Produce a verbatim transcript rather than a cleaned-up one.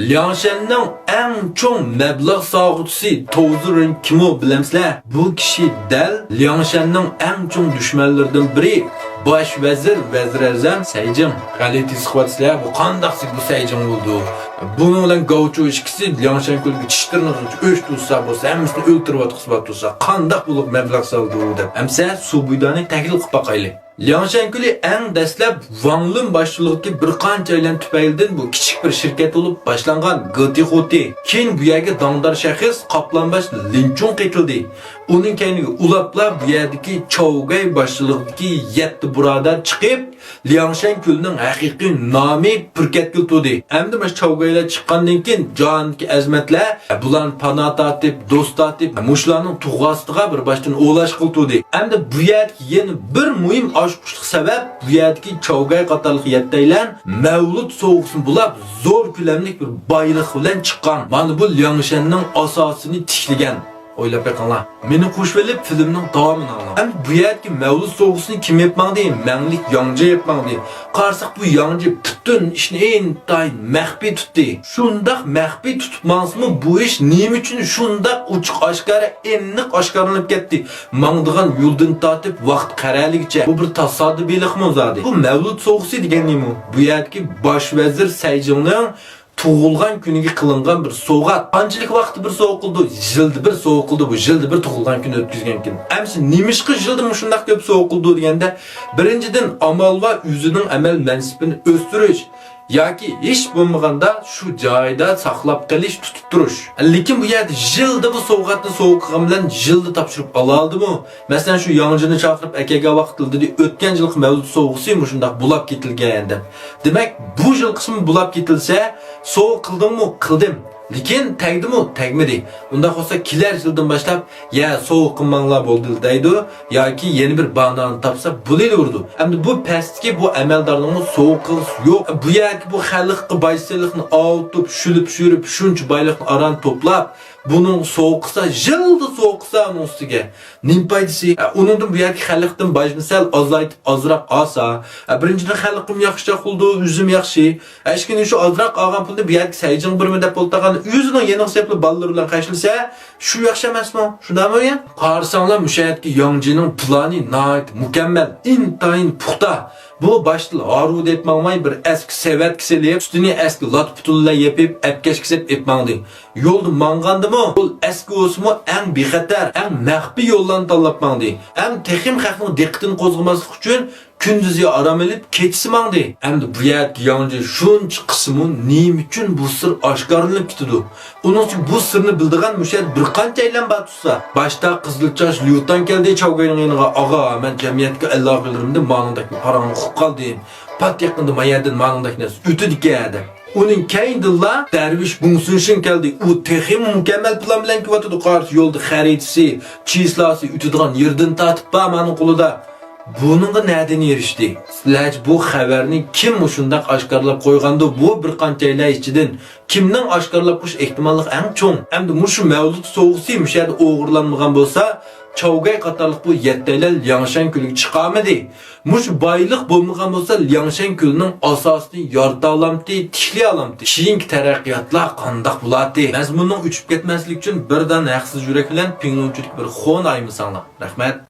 لياڭشەننىڭ ئەڭ چوڭ مەبلەغ سالغۇچىسى توۋزۇ رېن كىمۇ بىلەمسىلەر؟ بۇ كىشى دەل لياڭشەننىڭ ئەڭ چوڭ دۈشمەنلىرىدىن بىرى، باش ۋەزىر، ۋەزىر ئەزەم سەيجىڭ. غەلىتە ھېس قىلىۋاتىسىلەر، بۇ قانداق بۇ سەيجىڭ بولىدۇ؟ بۇنىڭ بىلەن گاۋچۇ ئىككىسى لياڭشەن كۆلىگە چىشلىرىنى ئۆچ تۇرسا بولسا، ھەممىسىنى ئۆلتۈرۈۋاتقۇسى بار تۇرسا، قانداق بولۇپ مەبلەغ سالىدۇ دەپ. ئەمسە سۇ بۇيدانى تەھلىل قىلىپ باقايلى. لياڭشەن كۆلى ئەڭ دەسلەپ ۋاڭ لۈن باشچىلىقىدىكى بىر قانچە ئايلەن تۈپەيلىدىن بۇ كىچىك بىر شىركەت بولۇپ باشلانغان گېتىخۇتى. كېيىن بۇ يەرگە داڭدار شەخس قاپلان باش لىنچۇڭ قېتىلدى. ئۇنىڭ كەينىگە ئۇلاپلا بۇ يەردىكى چاۋگەي باشچىلىقىدىكى يەتتە بۇرادەر چىقىپ، لياڭشەن كۆلىنىڭ ھەقىقىي نامى پۈركەتكىلى تۇردى. ئەمدى مانا چاۋگەيلار چىققاندىن كېيىن جاھاندىكى ئەزىمەتلەر بۇلارنى پانا تارتىپ، دوست تارتىپ، مۇشۇلارنىڭ تۇغ ئاستىغا بىر باشتىن ئولاش قىلتۇردى. ئەمدى بۇ يەردىكى يەنە بىر مۇھىم ئاچقۇچلۇق سەۋەب، بۇ يەردىكى چاۋگاي قاتارلىق يەتتەيلەن مەۋلۇت سوۋغىسىنى بۇلاپ، زور كۆلەملىك بىر بايلىق بىلەن چىققان. مانا بۇ لياڭشەننىڭ ئاساسىنى تىكلىگەن. ئويلاپ بېقىڭلار. مېنى قوشۇۋېلىپ، فىلىمنىڭ داۋامىنى ئاڭلاڭ. ئەمدى بۇ يەردىكى مەۋلۇت سوۋغىسىنى كىم ئېلىپ ماڭدى؟ مەڭلىك ياڭجى ئېلىپ ماڭدى. قارىساق، بۇ ياڭجى پۈتۈن ئىشنى ئىنتايىن مەخپىي تۇتتى. شۇنداق مەخپىي تۇتۇپ ماڭسىمۇ، بۇ ئىش نېمە ئۈچۈن شۇنداق ئوچۇق ئاشكارا، ئېنىق ئاشكارىلىنىپ كەتتى؟ ماڭىدىغان يولدىن تارتىپ ۋاقىت قەرەلىگىچە. بۇ بىر تاسادىپىيلىقمۇ زادى؟ بۇ مەۋلۇت سوۋغىسى دېگەن نېمە؟ بۇ يەردىكى باش ۋەزىر سەيجىڭنىڭ تۇغۇلغان كۈنىگە قىلىنغان بىر سوۋغات. قانچىلىك ۋاقىتتا بىر سوۋغا قىلىدۇ؟ يىلدا بىر سوۋغا قىلىدۇ، بۇ يىلدا بىر تۇغۇلغان كۈنى ئۆتكۈزگەنكىن. ئەمسە نېمىشقا يىلدا مۇشۇنداق كۆپ سوۋغا قىلىدۇ دېگەندە، بىرىنچىدىن، ئامال بار ئۆزىنىڭ ئەمەل مەنسىپىنى ئۆستۈرۈش ياكى ھېچ بولمىغاندا شۇ جايىدا ساقلاپ قېلىش، تۇتۇپ تۇرۇش. لېكىن بۇ يەردە يىلدا بۇ سوۋغاتنى سوۋغا قىلغان بىلەن يىلدا تاپشۇرۇپ ئالالىدىمۇ؟ مەسىلەن، شۇ ياڭجىنى چاقىرىپ ئەكەلگەن ۋاقىتتا دېدى، ئۆتكەن يىلقى مەۋلۇت سوۋغىسى مۇشۇنداق بۇلاپ كېتىلگەن دەپ. دېمەك، بۇ يىلقىسىمۇ بۇلاپ كېتىلسە، سوۋغا قىلدىڭمۇ؟ قىلدىم. لېكىن تەگدىمۇ؟ تەگمىدى. ئۇنداق بولسا، كېلەر يىلدىن باشلاپ، يە، سوۋغا قىلماڭلار بولدى دەيدۇ، ياكى يەنە بىر باھانە تاپسا بولۇۋېرىدۇ. ئەمدى بۇ پەستىكى بۇ ئەمەلدارنىڭمۇ سوۋغا قىلغۇسى يوق. بۇ يەردىكى بۇ خەلققە باج سېلىقنى ئاۋۇتۇپ، شۈلۈپ شۈرۈپ، شۇنچە بايلىقنى ئاران توپلاپ، بۇنىڭغا سوۋغا قىلسا، يىلدا سوۋغا قىلسا ئۇنىڭ ئۈستىگە نېمە پايدىسى؟ ئە، ئۇنىڭدىن بۇ يەردىكى خەلقتىن باجنى سەل ئازايتىپ، ئازراق ئالسا، ئە، بىرىنچىدىن، خەلقىم ياخشىچاق بولىدۇ، ئۆزۈم ياخشى. ئە، ئىككىنچى، شۇ ئازراق ئالغان پۇلنى بۇ يەردىكى سەيجىڭ بىرمە دەپ ئولتۇرغان، ئۆزىنىڭ يېنىغا سېلىپلا بالىلىرى بىلەن خەجلىسە، شۇ ياخشى ئەمەسمۇ؟ شۇنداقمۇ يا؟ قارىساڭلار، مۇشۇ يەردىكى ياڭجىنىڭ پىلانى ناھايىتى مۇكەممەل، ئىنتايىن پۇختا. بۇ باشتىلا ھارۋا دەپ ماڭماي، بىر ئەسكى سېۋەتكە سېلىپ، ئۈستىنى ئەسكى لاتا پۇتۇل بىلەن يېپىپ، ئەپكەشكە سېلىپ ئېلىپ ماڭدى. يولدا ماڭغاندىمۇ، يول ئەسكى بولسىمۇ، ئەڭ بىخەتەر، ئەڭ مەخپىي يوللارنى تاللاپ ماڭدى. ھەم تېخىمۇ خەقنىڭ دىققىتىنى قوزغىماسلىق ئۈچۈن، كۈندۈزى ئارام ئېلىپ، كېچىسى ماڭدى. ئەمدى بۇ يەردىكى ياڭجى شۇنچە قىسىمۇ نېمە ئۈچۈن بۇ سىر ئاشكارىلىنىپ كېتىدۇ؟ ئۇنىڭ ئۈچۈن بۇ سىرنى بىلىدىغان مۇشۇ يەردە بىر قانچە ئەيلەن بار تۇرسا. باشتا قىزىل چاچ ليۇتاڭ كەلدى چاۋگەينىڭ يېنىغا. «ئاغا، مەن جەمئىيەتكە ئەلاقىلىرىمدە مانىڭدەك پاراڭنى ئۇقۇپ قالدىم. پات يېقىندا ما يەردىن مانىڭدەك نەرسە ئۆتىدىكەن» دەپ. ئۇنىڭ كەينىدىنلا دەرۋىش بۇڭسۈنشىڭ كەلدى. ئۇ تېخىمۇ مۇكەممەل پىلان بىلەن كېلىۋاتىدۇ. قارىسا، يولدا خەرىتىسى، چىسلاسى، ئۆتىدىغان يېرىدىن تارتىپ بار مانىڭ قولىدا. بۇنىڭغا نەدىن ئېرىشتى؟ سىلەرچە بۇ خەۋەرنى كىم مۇشۇنداق ئاشكارىلاپ قويغاندۇ؟ بۇ بىر قانچە ئايلار ئىچىدىن كىمنىڭ ئاشكارىلاپ قويۇش ئېھتىماللىقى ئەڭ چوڭ؟ ئەمدى مۇشۇ مەۋلۇت سوۋغىسى مۇشۇ يەردە ئوغرىلانمىغان بولسا، چاۋگەي قاتارلىق بۇ يەتتەيلەن لياڭشەن كۆلىگە چىقارمىدى. مۇشۇ بايلىق بولمىغان بولسا، لياڭشەن كۆلىنىڭ ئاساسىنى يارىتالامتى، تىكلىيالامتى؟ كېيىنكى تەرەققىياتلار قانداق بولاتتى؟ مەزمۇننىڭ ئۆچۈپ كەتمەسلىكى ئۈچۈن بىردان ھەقسىز يۈرەك بىلەن پىڭلۇنچىدىكى بىر خون ئايىمىساڭلار. رەھمەت.